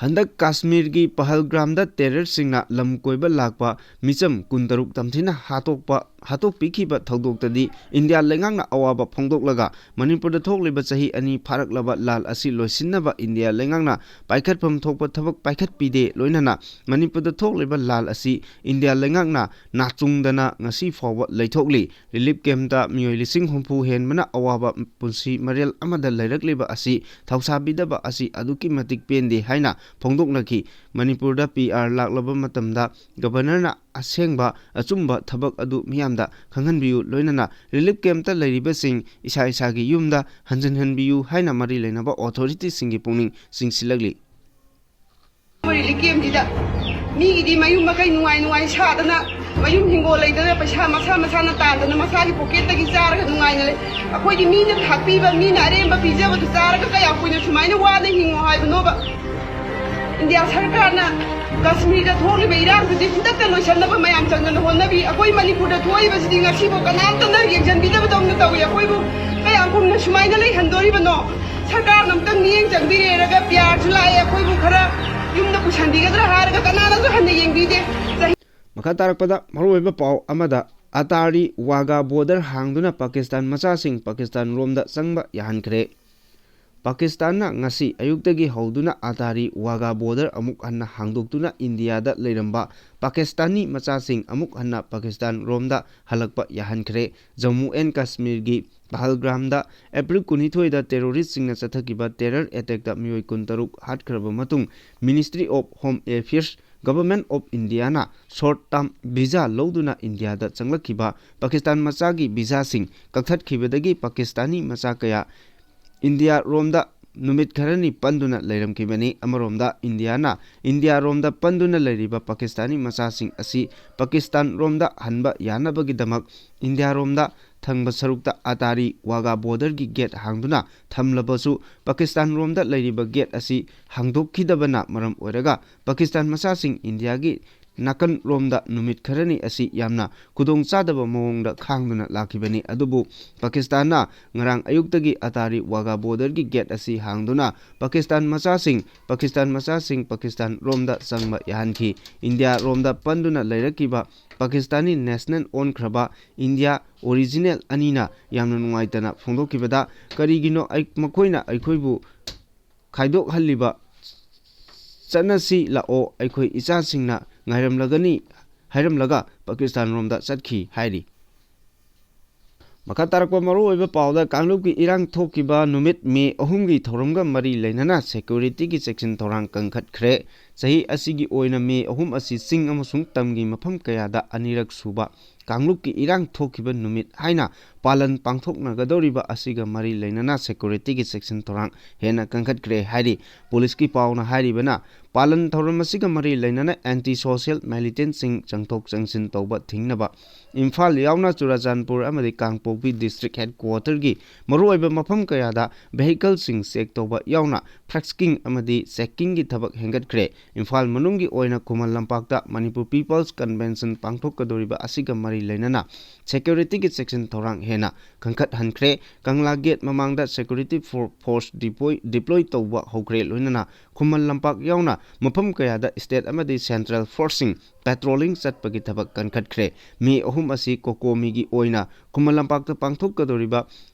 ꯍꯟꯗꯛ ꯀꯥꯁꯃꯤꯔꯒꯤ ꯄꯍꯜꯒ꯭ꯔꯥꯝꯗ ꯇꯦꯔꯔꯁꯤꯡꯅ ꯂꯝ ꯀꯣꯏꯕ ꯂꯥꯛꯄ ꯃꯤꯆꯝ ꯀꯨꯟꯇꯔꯨꯛ ꯇꯝꯊꯤꯅ ꯍꯥꯠꯇꯣꯛꯄ, ꯍꯥꯠꯇꯣꯛꯄꯤꯈꯤꯕ ꯊꯧꯗꯣꯛꯇꯗꯤ ꯏꯟꯗꯤꯌꯥ ꯂꯩꯉꯥꯛꯅ ꯑꯋꯥꯕ ꯐꯣꯡꯗꯣꯛꯂꯒ ꯃꯅꯤꯄꯨꯔꯗ ꯊꯣꯛꯂꯤꯕ ꯆꯍꯤ ꯑꯅꯤ ꯐꯥꯔꯛꯂꯕ ꯂꯥꯜ ꯑꯁꯤ ꯂꯣꯏꯁꯤꯟꯅꯕ ꯏꯟꯗꯤꯌꯥ ꯂꯩꯉꯥꯛꯅ ꯄꯥꯏꯈꯠꯐꯝ ꯊꯣꯛꯄ ꯊꯕꯛ ꯄꯥꯏꯈꯠꯄꯤꯗꯦ꯫ ꯂꯣꯏꯅꯅ ꯃꯅꯤꯄꯨꯔꯗ ꯊꯣꯛꯂꯤꯕ ꯂꯥꯜ ꯑꯁꯤ ꯏꯟꯗꯤꯌꯥ ꯂꯩꯉꯥꯛꯅ ꯅꯥꯆꯨꯡꯗꯅ ꯉꯁꯤ ꯐꯥꯎꯕ ꯂꯩꯊꯣꯛꯂꯤ꯫ ꯔꯤꯂꯤꯐ ꯀꯦꯝꯞꯇ ꯃꯤꯑꯣꯏ ꯂꯤꯁꯤꯡ ꯍꯨꯝꯐꯨ ꯍꯦꯟꯕꯅ ꯑꯋꯥꯕ ꯄꯨꯟꯁꯤ ꯃꯔꯦꯜ ꯑꯃꯗ ꯂꯩꯔꯛꯂꯤꯕ ꯑꯁꯤ ꯊꯧꯁꯥꯕꯤꯗꯕ ꯑꯁꯤ ꯑꯗꯨꯛꯀꯤ ꯃꯇꯤꯛ ꯄꯦꯟꯗꯦ ꯍꯥꯏꯅ ꯐꯣꯡꯗꯣꯛꯅꯈꯤ꯫ ꯃꯅꯤꯄꯨꯔꯗ ꯄꯤ ꯑꯥꯔ ꯂꯥꯛꯂꯕ ꯃꯇꯝꯗ ꯒꯕꯔꯅꯔꯅ ꯑꯁꯦꯡꯕ ꯑꯆꯨꯝꯕ ꯊꯕꯛ ꯑꯗꯨ ꯃꯤꯌꯥꯝꯗ ꯈꯪꯍꯟꯕꯤꯌꯨ꯫ ꯂꯣꯏꯅꯅ ꯔꯤꯂꯤꯐ ꯀꯦꯝꯞꯇ ꯂꯩꯔꯤꯕꯁꯤꯡ ꯏꯁꯥ ꯏꯁꯥꯒꯤ ꯌꯨꯝꯗ ꯍꯟꯖꯤꯟꯍꯟꯕꯤꯌꯨ ꯍꯥꯏꯅ ꯃꯔꯤ ꯂꯩꯅꯕ ꯑꯣꯊꯣꯔꯤꯇꯤꯁꯤꯡꯒꯤ ꯄꯨꯛꯅꯤꯡ ꯆꯤꯡꯁꯤꯜꯂꯛꯂꯤ꯫ ꯔꯤꯂꯤꯐ ꯀꯦꯝꯞꯁꯤꯗ ꯃꯤꯒꯤꯗꯤ ꯃꯌꯨꯝ ꯃꯀꯩ ꯅꯨꯡꯉꯥꯏ ꯅꯨꯡꯉꯥꯏ ꯁꯥꯗꯅ, ꯃꯌꯨꯝ ꯍꯤꯡꯒꯣꯜ ꯂꯩꯗꯅ, ꯄꯩꯁꯥ ꯃꯁꯥ ꯃꯁꯥꯅ ꯇꯥꯟꯗꯅ ꯃꯁꯥꯒꯤ ꯄꯣꯀꯦꯠꯇꯒꯤ ꯆꯥꯔꯒ ꯅꯨꯡꯉꯥꯏꯅ ꯂꯩ꯫ ꯑꯩꯈꯣꯏꯗꯤ ꯃꯤꯅ ꯊꯥꯛꯄꯤꯕ, ꯃꯤꯅ ꯑꯔꯦꯝꯕ ꯄꯤꯖꯕꯗꯨ ꯆꯥꯔꯒ ꯀꯌꯥꯝ ꯀꯨꯏꯅ ꯁꯨꯃꯥꯏꯅ ꯋꯥꯅ ꯍꯤꯡꯉꯣ ꯍꯥꯏꯕꯅꯣꯕ? ꯏꯟꯗꯤꯌꯥ ꯁꯔꯀꯥꯔꯅ ꯀꯥꯁꯃꯤꯔꯗ ꯊꯣꯛꯂꯤꯕ ꯏꯔꯥꯡꯗꯨꯗꯤ ꯍꯟꯗꯛꯇ ꯂꯣꯏꯁꯤꯟꯅꯕ ꯃꯌꯥꯝ ꯆꯪꯗꯅ ꯍꯣꯠꯅꯕꯤ꯫ ꯑꯩꯈꯣꯏ ꯃꯅꯤꯄꯨꯔꯗ ꯊꯣꯛꯏꯕꯁꯤꯗꯤ ꯉꯁꯤꯐꯥꯎ ꯀꯅꯥꯝꯇꯅ ꯌꯦꯡꯁꯤꯟꯕꯤꯗꯕꯗꯧꯅ ꯇꯧꯏ꯫ ꯑꯩꯈꯣꯏꯕꯨ ꯀꯌꯥꯝ ꯀꯨꯏꯅ ꯁꯨꯃꯥꯏꯅ ꯂꯩꯍꯟꯗꯣꯔꯤꯕꯅꯣ? ꯁꯔꯀꯥꯔꯅ ꯑꯃꯨꯛꯇꯪ ꯃꯤꯠꯌꯦꯡ ꯆꯪꯕꯤꯔꯦꯔꯒ ꯄꯤ ꯑꯥꯔꯁꯨ ꯂꯥꯛꯑꯦ, ꯑꯩꯈꯣꯏꯕꯨ ꯈꯔ ꯌꯨꯝꯗ ꯄꯨꯁꯟꯕꯤꯒꯗ꯭ꯔꯥ ꯍꯥꯏꯔꯒ ꯀꯅꯥꯅꯁꯨ ꯍꯟꯅ ꯌꯦꯡꯕꯤꯗꯦ꯫ ꯆꯍꯤ ꯃꯈꯥ ꯇꯥꯔꯛꯄꯗ ꯃꯔꯨꯑꯣꯏꯕ ꯄꯥꯎ ꯑꯃꯗ, ꯑꯇꯥꯔꯤ ꯋꯥꯒꯥ ꯕꯣꯔꯗꯔ ꯍꯥꯡꯗꯨꯅ ꯄꯥꯀꯤꯁꯇꯥꯟ ꯃꯆꯥꯁꯤꯡ ꯄꯥꯀꯤꯁꯇꯥꯟ ꯔꯣꯝꯗ ꯆꯪꯕ ꯌꯥꯍꯟꯈ꯭ꯔꯦ꯫ ꯄꯥꯀꯤꯁꯇꯥꯟꯅ ꯉꯁꯤ ꯑꯌꯨꯛꯇꯒꯤ ꯍꯧꯗꯨꯅ ꯑꯇꯥꯔꯤ ꯋꯥꯒꯥ ꯕꯣꯔꯗꯔ ꯑꯃꯨꯛ ꯍꯟꯅ ꯍꯥꯡꯗꯣꯛꯇꯨꯅ ꯏꯟꯗꯤꯌꯥꯗ ꯂꯩꯔꯝꯕ ꯄꯥꯀꯤꯁꯇꯥꯅꯤ ꯃꯆꯥꯁꯤꯡ ꯑꯃꯨꯛ ꯍꯟꯅ ꯄꯥꯀꯤꯁꯇꯥꯟ ꯔꯣꯝꯗ ꯍꯜꯂꯛꯄ ꯌꯥꯍꯟꯈ꯭ꯔꯦ꯫ ꯖꯝꯃꯨ ꯑꯦꯟ ꯀꯥꯁꯃꯤꯔꯒꯤ ꯄꯍꯜꯒ꯭ꯔꯥꯝꯗ ꯑꯦꯄ꯭ꯔꯤꯜ ꯀꯨꯟꯅꯤꯊꯣꯏꯗ ꯇꯦꯔꯣꯔꯤꯁꯁꯤꯡꯅ ꯆꯠꯊꯈꯤꯕ ꯇꯦꯔꯔ ꯑꯦꯇꯦꯛꯇ ꯃꯤꯑꯣꯏ ꯀꯨꯟꯇꯔꯨꯛ ꯍꯥꯠꯈ꯭ꯔꯕ ꯃꯇꯨꯡ, Ministry of Home Affairs, Government of Indiaꯅ short term visa ꯂꯧꯗꯨꯅ ꯏꯟꯗꯤꯌꯥꯗ ꯆꯪꯂꯛꯈꯤꯕ ꯄꯥꯀꯤꯁꯇꯥꯟ ꯃꯆꯥꯒꯤ ꯚꯤꯖꯥꯁꯤꯡ ꯀꯛꯊꯠꯈꯤꯕꯗꯒꯤ ꯄꯥꯀꯤꯁꯇꯥꯅꯤ ꯃꯆꯥ ꯀꯌꯥ ꯏꯟꯗꯤꯌꯥꯔꯣꯝꯗ ꯅꯨꯃꯤꯠ ꯈꯔꯅꯤ ꯄꯟꯗꯨꯅ ꯂꯩꯔꯝꯈꯤꯕꯅꯤ꯫ ꯑꯃꯔꯣꯝꯗ ꯏꯟꯗꯤꯌꯥꯅ ꯏꯟꯗꯤꯌꯥꯔꯣꯝꯗ ꯄꯟꯗꯨꯅ ꯂꯩꯔꯤꯕ ꯄꯥꯀꯤꯁꯇꯥꯅꯤ ꯃꯆꯥꯁꯤꯡ ꯑꯁꯤ ꯄꯥꯀꯤꯁꯇꯥꯟꯔꯣꯝꯗ ꯍꯟꯕ ꯌꯥꯅꯕꯒꯤꯗꯃꯛ ꯏꯟꯗꯤꯌꯥꯔꯣꯝꯗ ꯊꯪꯕ ꯁꯔꯨꯛꯇ ꯑꯇꯥꯔꯤ ꯋꯥꯒꯥ ꯕꯣꯔꯗꯔꯒꯤ ꯒꯦꯠ ꯍꯥꯡꯗꯨꯅ ꯊꯝꯂꯕꯁꯨ, ꯄꯥꯀꯤꯁꯇꯥꯟꯔꯣꯝꯗ ꯂꯩꯔꯤꯕ ꯒꯦꯠ ꯑꯁꯤ ꯍꯥꯡꯗꯣꯛꯈꯤꯗꯕꯅ ꯃꯔꯝ ꯑꯣꯏꯔꯒ ꯄꯥꯀꯤꯁꯇꯥꯟ ꯃꯆꯥꯁꯤꯡ ꯏꯟꯗꯤꯌꯥꯒꯤ ꯅꯥꯀꯟꯔꯣꯝꯗ ꯅꯨꯃꯤꯠ ꯈꯔꯅꯤ ꯑꯁꯤ ꯌꯥꯝꯅ ꯈꯨꯗꯣꯡꯆꯥꯗꯕ ꯃꯑꯣꯡꯗ ꯈꯥꯡꯗꯨꯅ ꯂꯥꯛꯈꯤꯕꯅꯤ꯫ ꯑꯗꯨꯕꯨ ꯄꯥꯀꯤꯁꯇꯥꯟꯅ ꯉꯔꯥꯡ ꯑꯌꯨꯛꯇꯒꯤ ꯑꯇꯥꯔꯤ ꯋꯥꯒꯥ ꯕꯣꯔꯗꯔꯒꯤ ꯒꯦꯠ ꯑꯁꯤ ꯍꯥꯡꯗꯨꯅ ꯄꯥꯀꯤꯁꯇꯥꯟ ꯃꯆꯥꯁꯤꯡ, ꯄꯥꯀꯤꯁꯇꯥꯟ ꯃꯆꯥꯁꯤꯡ ꯄꯥꯀꯤꯁꯇꯥꯟ ꯔꯣꯝꯗ ꯆꯪꯕ ꯌꯥꯍꯟꯈꯤ꯫ ꯏꯟꯗꯤꯌꯥ ꯔꯣꯝꯗ ꯄꯟꯗꯨꯅ ꯂꯩꯔꯛꯈꯤꯕ ꯄꯥꯀꯤꯁꯇꯥꯅꯤ ꯅꯦꯁꯅꯦꯜ ꯑꯣꯟꯈ꯭ꯔꯕ ꯏꯟꯗꯤꯌꯥ ꯑꯣꯔꯤꯖꯤꯅꯦꯜ ꯑꯅꯤꯅ ꯌꯥꯝꯅ ꯅꯨꯡꯉꯥꯏꯇꯅ ꯐꯣꯡꯗꯣꯛꯈꯤꯕꯗ, "ꯀꯔꯤꯒꯤꯅꯣ ꯑꯩ-, ꯃꯈꯣꯏꯅ ꯑꯩꯈꯣꯏꯕꯨ ꯈꯥꯏꯗꯣꯛꯍꯜꯂꯤꯕ? ꯆꯠꯅꯁꯤ ꯂꯥꯛꯑꯣ, ꯑꯩꯈꯣꯏ ꯏꯆꯥꯁꯤꯡꯅ ꯉꯥꯏꯔꯝꯂꯒꯅꯤ" ꯍꯥꯏꯔꯝꯂꯒ ꯄꯥꯀꯤꯁꯇꯥꯟ ꯔꯣꯝꯗ ꯆꯠꯈꯤ ꯍꯥꯏꯔꯤ꯫ ꯃꯈꯥ ꯇꯥꯔꯛꯄ ꯃꯔꯨꯑꯣꯏꯕ ꯄꯥꯎꯗ, ꯀꯥꯡꯂꯨꯞꯀꯤ ꯏꯔꯥꯡ ꯊꯣꯛꯈꯤꯕ ꯅꯨꯃꯤꯠ ꯃꯦ ꯑꯍꯨꯝꯒꯤ ꯊꯧꯔꯝꯒ ꯃꯔꯤ ꯂꯩꯅꯅ ꯁꯦꯀ꯭ꯌꯨꯔꯤꯇꯤꯒꯤ ꯆꯦꯛꯁꯤꯟ ꯊꯧꯔꯥꯡ ꯀꯟꯈꯠꯈ꯭ꯔꯦ꯫ ꯆꯍꯤ ꯑꯁꯤꯒꯤ ꯑꯣꯏꯅ ꯃꯦ ꯑꯍꯨꯝ ꯑꯁꯤ ꯆꯤꯡ ꯑꯃꯁꯨꯡ ꯇꯝꯒꯤ ꯃꯐꯝ ꯀꯌꯥꯗ ꯑꯅꯤꯔꯛ ꯁꯨꯕ ꯀꯥꯡꯂꯨꯞꯀꯤ ꯏꯔꯥꯡ ꯊꯣꯛꯈꯤꯕ ꯅꯨꯃꯤꯠ ꯍꯥꯏꯅ ꯄꯥꯂꯟ ꯄꯥꯡꯊꯣꯛꯅꯒꯗꯧꯔꯤꯕ ꯑꯁꯤꯒ ꯃꯔꯤ ꯂꯩꯅꯅ ꯁꯦꯀ꯭ꯌꯨꯔꯤꯇꯤꯒꯤ ꯆꯦꯛꯁꯤꯟ ꯊꯧꯔꯥꯡ ꯍꯦꯟꯅ ꯀꯟꯈꯠꯈ꯭ꯔꯦ ꯍꯥꯏꯔꯤ꯫ ꯄꯨꯂꯤꯁꯀꯤ ꯄꯥꯎꯅ ꯍꯥꯏꯔꯤꯕꯅ, ꯄꯥꯂꯟ ꯊꯧꯔꯝ ꯑꯁꯤꯒ ꯃꯔꯤ ꯂꯩꯅꯅ anti social militantꯁꯤꯡ ꯆꯪꯊꯣꯛ ꯆꯪꯁꯤꯟ ꯇꯧꯕ ꯊꯤꯡꯅꯕ ꯏꯝꯐꯥꯜ ꯌꯥꯎꯅ ꯆꯨꯔꯥꯆꯥꯟꯄꯨꯔ ꯑꯃꯗꯤ ꯀꯥꯡꯄꯣꯛꯄꯤ district headquarterꯒꯤ ꯃꯔꯨꯑꯣꯏꯕ ꯃꯐꯝ ꯀꯌꯥꯗ vehicleꯁꯤꯡ check ꯇꯧꯕ ꯌꯥꯎꯅ frisking ꯑꯃꯗꯤ checkingꯒꯤ ꯊꯕꯛ ꯍꯦꯟꯒꯠꯈ꯭ꯔꯦ꯫ ꯏꯝꯐꯥꯜ ꯃꯅꯨꯡꯒꯤ ꯑꯣꯏꯅ ꯈꯨꯃꯟ ꯂꯝꯄꯥꯛꯇ Manipur People's Convention ꯄꯥꯡꯊꯣꯛꯀꯗꯧꯔꯤꯕ ꯑꯁꯤꯒ ꯃꯔꯤ ꯂꯩꯅꯅ securityꯒꯤ ꯆꯦꯛꯁꯤꯟ ꯊꯧꯔꯥꯡ ꯍꯦꯟꯅ ꯀꯟꯈꯠꯍꯟꯈ꯭ꯔꯦ꯫ ꯀꯪꯂꯥ gate ꯃꯃꯥꯡꯗ security for-, force deploy, deploy ꯇꯧꯕ ꯍꯧꯈ꯭ꯔꯦ꯫ ꯂꯣꯏꯅꯅ ꯈꯨꯃꯟ ꯂꯝꯄꯥꯛ ꯌꯥꯎꯅ ꯃꯐꯝ ꯀꯌꯥꯗ state ꯑꯃꯗꯤ central forceꯁꯤꯡ patrolling ꯆꯠꯄꯒꯤ ꯊꯕꯛ ꯀꯟꯈꯠꯈ꯭ꯔꯦ꯫ ꯃꯦ ꯑꯍꯨꯝ ꯑꯁꯤ COCOMIꯒꯤ ꯑꯣꯏꯅ ꯈꯨꯃꯟ ꯂꯝꯄꯥꯛꯇ ꯄꯥꯡꯊꯣꯛꯀꯗꯧꯔꯤꯕ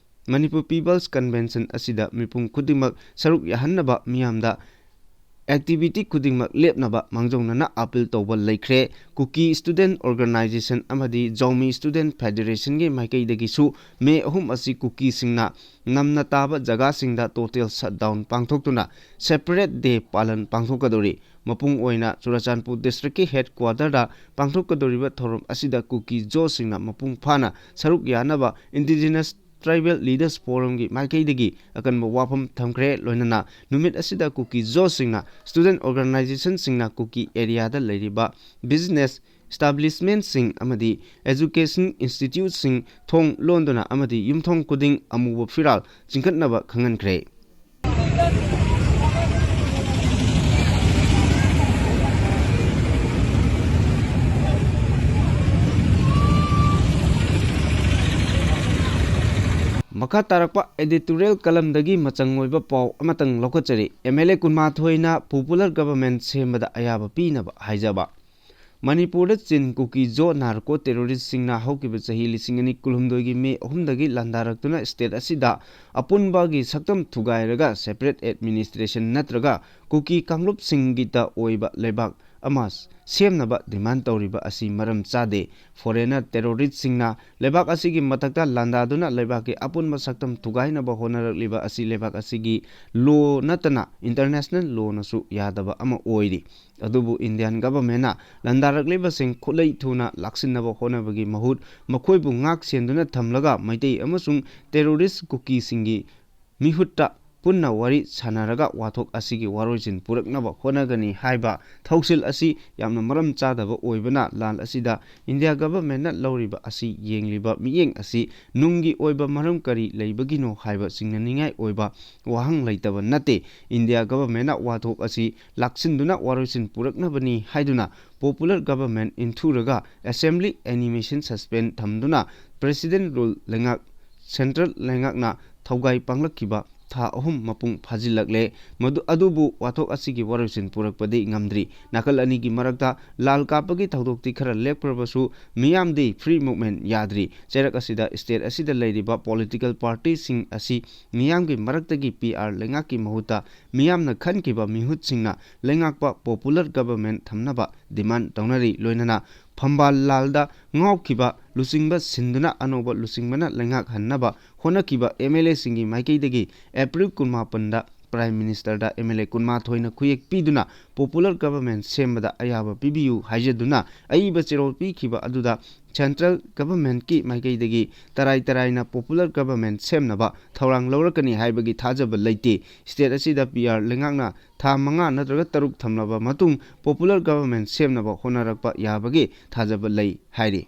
Manipur People's Convention ꯑꯁꯤꯗ ꯃꯤꯄꯨꯝ ꯈꯨꯗꯤꯡꯃꯛ ꯁꯔꯨꯛ ꯌꯥꯍꯟꯅꯕ ꯃꯤꯌꯥꯝꯗ ꯑꯦꯛꯇꯤꯚꯤꯇꯤ ꯈꯨꯗꯤꯡꯃꯛ ꯂꯦꯞꯅꯕ ꯃꯥꯡꯖꯧꯅꯅ ꯑꯥꯄꯤꯜ ꯇꯧꯕ ꯂꯩꯈ꯭ꯔꯦ꯫ ꯀꯨꯀꯤ ꯁ꯭ꯇꯨꯗꯦꯟꯠ ꯑꯣꯔꯒꯅꯥꯏꯖꯦꯁꯟ ꯑꯃꯗꯤ ꯖꯥꯎꯃꯤ ꯁ꯭ꯇꯨꯗꯦꯟꯠ ꯐꯦꯗꯦꯔꯦꯁꯟꯒꯤ ꯃꯥꯏꯀꯩꯗꯒꯤꯁꯨ ꯃꯦ ꯑꯍꯨꯝ ꯑꯁꯤ ꯀꯨꯀꯤꯁꯤꯡꯅ ꯅꯝꯅ ꯇꯥꯕ ꯖꯒꯥꯁꯤꯡꯗ ꯇꯣꯇꯦꯜ ꯁꯠꯗꯥꯎꯟ ꯄꯥꯡꯊꯣꯛꯇꯨꯅ ꯁꯦꯄꯔꯦꯠ ꯗꯦ ꯄꯥꯂꯟ ꯄꯥꯡꯊꯣꯛꯀꯗꯧꯔꯤ꯫ ꯃꯄꯨꯡ ꯑꯣꯏꯅ ꯆꯨꯔꯆꯥꯟꯄꯨꯔ ꯗꯤꯁꯇ꯭ꯔꯤꯛꯀꯤ ꯍꯦꯗꯀ꯭ꯋꯥꯇꯔꯗ ꯄꯥꯡꯊꯣꯛꯀꯗꯧꯔꯤꯕ ꯊꯧꯔꯝ ꯑꯁꯤꯗ ꯀꯨꯀꯤ ꯖꯣꯁꯤꯡꯅ ꯃꯄꯨꯡ ꯐꯥꯅ ꯁꯔꯨꯛ ꯌꯥꯅꯕ ꯏꯟꯗꯤꯖꯤꯅꯁ ꯇ꯭ꯔꯥꯏꯕꯦꯜ ꯂꯤꯗꯔꯁ ꯐꯣꯔꯝꯒꯤ ꯃꯥꯏꯀꯩꯗꯒꯤ ꯑꯀꯟꯕ ꯋꯥꯐꯝ ꯊꯝꯈ꯭ꯔꯦ꯫ ꯂꯣꯏꯅꯅ ꯅꯨꯃꯤꯠ ꯑꯁꯤꯗ ꯀꯨꯀꯤ ꯖꯣꯁꯤꯡꯅ ꯁ꯭ꯇꯨꯗꯦꯟꯠ ꯑꯣꯔꯒꯅꯥꯏꯖꯦꯁꯟꯁꯤꯡꯅ ꯀꯨꯀꯤ ꯑꯦꯔꯤꯌꯥꯗ ꯂꯩꯔꯤꯕ ꯕꯤꯖꯤꯅꯦꯁ ꯏꯁꯇꯥꯕ꯭ꯂꯤꯁꯃꯦꯟꯠꯁꯤꯡ ꯑꯃꯗꯤ ꯑꯦꯖꯨꯀꯦꯁꯟ ꯏꯟꯁꯇꯤꯇ꯭ꯌꯨꯠꯁꯤꯡ ꯊꯣꯡ ꯂꯣꯟꯗꯨꯅ ꯑꯃꯗꯤ ꯌꯨꯝꯊꯣꯡ ꯈꯨꯗꯤꯡ ꯑꯃꯨꯕ ꯐꯤꯔꯥꯜ ꯆꯤꯡꯈꯠꯅꯕ ꯈꯪꯍꯟꯈ꯭ꯔꯦ꯫ ꯃꯈꯥ ꯇꯥꯔꯛꯄ editorial columnꯗꯒꯤ ꯃꯆꯪ ꯑꯣꯏꯕ ꯄꯥꯎ ꯑꯃꯇꯪ ꯂꯧꯈꯠꯆꯔꯤ꯫ ꯑꯦꯝ ꯑꯦꯜ ꯑꯦ ꯀꯨꯟꯃꯥꯊꯣꯏꯅ popular government ꯁꯦꯝꯕꯗ ꯑꯌꯥꯕ ꯄꯤꯅꯕ ꯍꯥꯏꯖꯕ꯫ ꯃꯅꯤꯄꯨꯔꯗ ꯆꯤꯟ ꯀꯨꯀꯤ ꯖꯣ ꯅꯥꯔꯀꯣ ꯇꯦꯔꯣꯔꯤꯁꯁꯤꯡꯅ ꯍꯧꯈꯤꯕ ꯆꯍꯤ ꯂꯤꯁꯤꯡ ꯑꯅꯤ ꯀꯨꯟꯍꯨꯝꯗꯣꯏꯒꯤ ꯃꯦ ꯑꯍꯨꯝꯗꯒꯤ ꯂꯥꯟꯗꯥꯔꯛꯇꯨꯅ ꯁ꯭ꯇꯦꯠ ꯑꯁꯤꯗ ꯑꯄꯨꯟꯕꯒꯤ ꯁꯛꯇꯝ ꯊꯨꯒꯥꯏꯔꯒ separate administration ꯅꯠꯇ꯭ꯔꯒ ꯀꯨꯀꯤ ꯀꯥꯡꯂꯨꯞꯁꯤꯡꯒꯤꯇ ꯑꯣꯏꯕ ꯂꯩꯕꯥꯛ ꯑꯃ ꯁꯦꯝꯅꯕ demand ꯇꯧꯔꯤꯕ ꯑꯁꯤ ꯃꯔꯝ ꯆꯥꯗꯦ꯫ Foreigner terroristꯁꯤꯡꯅ ꯂꯩꯕꯥꯛ ꯑꯁꯤꯒꯤ ꯃꯊꯛꯇ ꯂꯥꯟꯗꯥꯗꯨꯅ ꯂꯩꯕꯥꯛꯀꯤ ꯑꯄꯨꯟꯕ ꯁꯛꯇꯝ ꯊꯨꯒꯥꯏꯅꯕ ꯍꯣꯠꯅꯔꯛꯂꯤꯕ ꯑꯁꯤ ꯂꯩꯕꯥꯛ ꯑꯁꯤꯒꯤ law ꯅꯠꯇꯅ international lawꯅꯁꯨ ꯌꯥꯗꯕ ꯑꯃ ꯑꯣꯏꯔꯤ꯫ ꯑꯗꯨꯕꯨ Indian governmentꯅ ꯂꯥꯟꯗꯥꯔꯛꯂꯤꯕꯁꯤꯡ ꯈꯨꯠꯂꯩ ꯊꯨꯅ ꯂꯥꯛꯁꯤꯟꯅꯕ ꯍꯣꯠꯅꯕꯒꯤ ꯃꯍꯨꯠ ꯃꯈꯣꯏꯕꯨ ꯉꯥꯛ ꯁꯦꯟꯗꯨꯅ ꯊꯝꯂꯒ ꯃꯩꯇꯩ ꯑꯃꯁꯨꯡ terrorist ꯀꯨꯀꯤꯁꯤꯡꯒꯤ ꯃꯤꯍꯨꯠꯇ ꯄꯨꯟꯅ ꯋꯥꯔꯤ ꯁꯥꯟꯅꯔꯒ ꯋꯥꯊꯣꯛ ꯑꯁꯤꯒꯤ ꯋꯥꯔꯣꯏꯁꯤꯟ ꯄꯨꯔꯛꯅꯕ ꯍꯣꯠꯅꯒꯅꯤ ꯍꯥꯏꯕ ꯊꯧꯁꯤꯜ ꯑꯁꯤ ꯌꯥꯝꯅ ꯃꯔꯝ ꯆꯥꯗꯕ ꯑꯣꯏꯕꯅ ꯂꯥꯟ ꯑꯁꯤꯗ India governmentꯅ ꯂꯧꯔꯤꯕ ꯑꯁꯤ ꯌꯦꯡꯂꯤꯕ ꯃꯤꯠꯌꯦꯡ ꯑꯁꯤ ꯅꯨꯡꯒꯤ ꯑꯣꯏꯕ ꯃꯔꯝ ꯀꯔꯤ ꯂꯩꯕꯒꯤꯅꯣ ꯍꯥꯏꯕ ꯆꯤꯡꯅꯅꯤꯡꯉꯥꯏ ꯑꯣꯏꯕ ꯋꯥꯍꯪ ꯂꯩꯇꯕ ꯅꯠꯇꯦ꯫ India governmentꯅ ꯋꯥꯊꯣꯛ ꯑꯁꯤ ꯂꯥꯛꯁꯤꯟꯗꯨꯅ ꯋꯥꯔꯣꯏꯁꯤꯟ ꯄꯨꯔꯛꯅꯕꯅꯤ ꯍꯥꯏꯗꯨꯅ popular government ꯏꯟꯊꯨꯔꯒ assembly animation suspend ꯊꯝꯗꯨꯅ president rule ꯂꯩꯉꯥꯛ central ꯂꯩꯉꯥꯛꯅ ꯊꯧꯒꯥꯏ ꯄꯥꯡꯂꯛꯈꯤꯕ ꯊꯥ ꯑꯍꯨꯝ ꯃꯄꯨꯡ ꯐꯥꯖꯤꯜꯂꯛꯂꯦ꯫ ꯃꯗꯨ, ꯑꯗꯨꯕꯨ ꯋꯥꯊꯣꯛ ꯑꯁꯤꯒꯤ ꯋꯥꯔꯣꯏꯁꯤꯟ ꯄꯨꯔꯛꯄꯗꯤ ꯉꯝꯗ꯭ꯔꯤ꯫ ꯅꯥꯀꯜ ꯑꯅꯤꯒꯤ ꯃꯔꯛꯇ ꯂꯥꯜ ꯀꯥꯞꯄꯒꯤ ꯊꯧꯗꯣꯛꯇꯤ ꯈꯔ ꯂꯦꯞꯈ꯭ꯔꯕꯁꯨ, ꯃꯤꯌꯥꯝꯗꯤ free movement ꯌꯥꯗ꯭ꯔꯤ꯫ ꯆꯩꯔꯛ ꯑꯁꯤꯗ state ꯑꯁꯤꯗ ꯂꯩꯔꯤꯕ political partyꯁꯤꯡ ꯑꯁꯤ ꯃꯤꯌꯥꯝꯒꯤ ꯃꯔꯛꯇꯒꯤ P R ꯂꯩꯉꯥꯛꯀꯤ ꯃꯍꯨꯠꯇ ꯃꯤꯌꯥꯝꯅ ꯈꯟꯈꯤꯕ ꯃꯤꯍꯨꯠꯁꯤꯡꯅ ꯂꯩꯉꯥꯛꯄ popular government ꯊꯝꯅꯕ demand ꯇꯧꯅꯔꯤ꯫ ꯂꯣꯏꯅꯅ ꯐꯝꯕꯥꯜ ꯂꯥꯜꯗ ꯉꯥꯎꯈꯤꯕ ꯂꯨꯆꯤꯡꯕ ꯁꯤꯟꯗꯨꯅ ꯑꯅꯧꯕ ꯂꯨꯆꯤꯡꯕꯅ ꯂꯩꯉꯥꯛ ꯍꯟꯅꯕ ꯍꯣꯠꯅꯈꯤꯕ M L Aꯁꯤꯡꯒꯤ ꯃꯥꯏꯀꯩꯗꯒꯤ April ꯀꯨꯟꯃꯥꯄꯟꯗ Prime Ministerꯗ M L A ꯀꯨꯟꯃꯥꯊꯣꯏꯅ ꯈꯨꯌꯦꯛ ꯄꯤꯗꯨꯅ popular government ꯁꯦꯝꯕꯗ ꯑꯌꯥꯕ ꯄꯤꯕꯤꯌꯨ ꯍꯥꯏꯖꯗꯨꯅ ꯑꯏꯕ ꯆꯦꯔꯣꯜ ꯄꯤꯈꯤꯕ ꯑꯗꯨꯗ central governmentꯀꯤ ꯃꯥꯏꯀꯩꯗꯒꯤ ꯇꯔꯥꯏ ꯇꯔꯥꯏꯅ popular government ꯁꯦꯝꯅꯕ ꯊꯧꯔꯥꯡ ꯂꯧꯔꯛꯀꯅꯤ ꯍꯥꯏꯕꯒꯤ ꯊꯥꯖꯕ ꯂꯩꯇꯦ꯫ State ꯑꯁꯤꯗ P R ꯂꯩꯉꯥꯛꯅ ꯊꯥ ꯃꯉꯥ ꯅꯠꯇ꯭ꯔꯒ ꯇꯔꯨꯛ ꯊꯝꯂꯕ ꯃꯇꯨꯡ popular government ꯁꯦꯝꯅꯕ ꯍꯣꯠꯅꯔꯛꯄ ꯌꯥꯕꯒꯤ ꯊꯥꯖꯕ ꯂꯩ ꯍꯥꯏꯔꯤ꯫